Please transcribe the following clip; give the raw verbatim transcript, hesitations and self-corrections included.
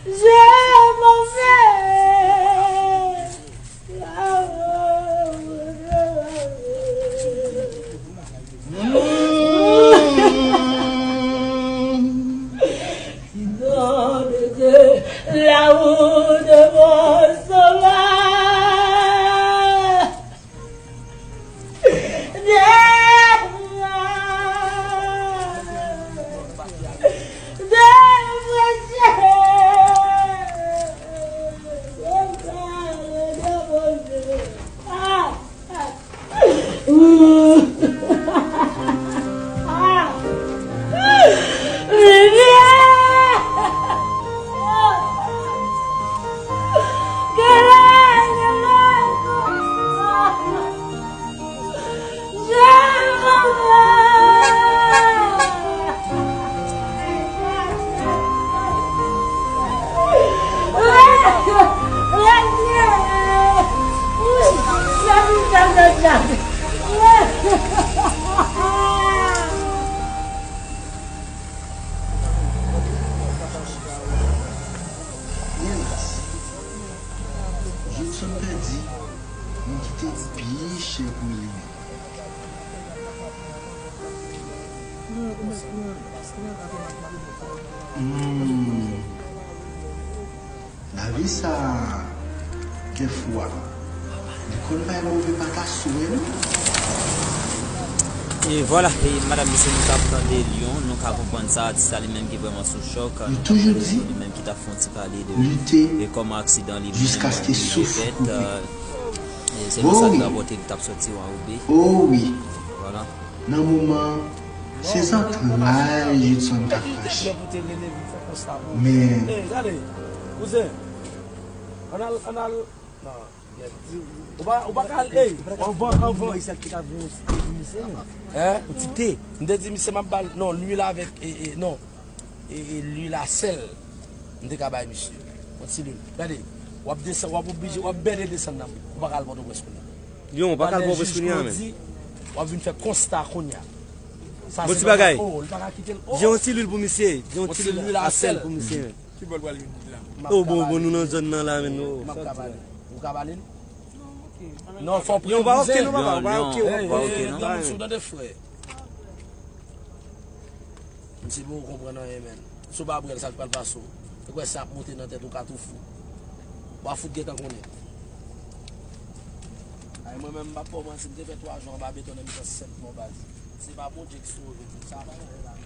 Je m'en vais. Sinon, de Dieu, la route de mon sauveur. Judson pèdi moun ki te pi chè pou li menm. Hmm. Lavi sa, dèfwa, li konn bay move pata sou mwen, wi. E vwala, e madanm, mesye, nou t ap tande Lion, nou ka konprann sa, atis la li menm ki vrèman sou chòk. Li toujou di, li menm ki t ap fè yon ti pale de, lite, e kòman aksidan li menm li te fèt, e se pou sa ki rapòte li t ap sòti Wawoubi. O wi. Vwala. Nan moman, se zantray Judson k ap fache. Men, Hein? Yon ti te. M te di misye m ap ba l, non, lwil avèk, e, e, non. E, e, lwil a sèl. M te ka bay misye. Yon ti lwil. Gade, w ap desann, w ap oblije, w ap bède desann nan. Ou pa ka al Pòtoprens kounye a. Yon, ou pa ka al Pòtoprens kounye a, men. W ap vin fè konsta kounye a. Bon ti bagay. Oh, li pa ka kite l. Oh. Yon ti lwil pou misye. Yon ti lwil a sèl pou misye, men. Ki bò l pral vin la? Oh, bon, bon, nou nan zòn nan la, men nou. M ap ka ba li. Ou ka ba li l? Non, fò w priye pou zen. Yon, pa oke, non, papa, pa oke, pa oke, non. Granmoun sou tande frè. M si bon ou konprann anyen, men. Si w pa prè l, sa k pral pase w? Ou kwè sa ap monte nan tèt ou ka tou fou. W a fout gentan konnen. Ay, mwen menm, m p ap ba w manti, m te fè twa jou anba beton nan mitan sèt mò baz. Se pa Bondye ki sove m. Sa pa nan rèv la.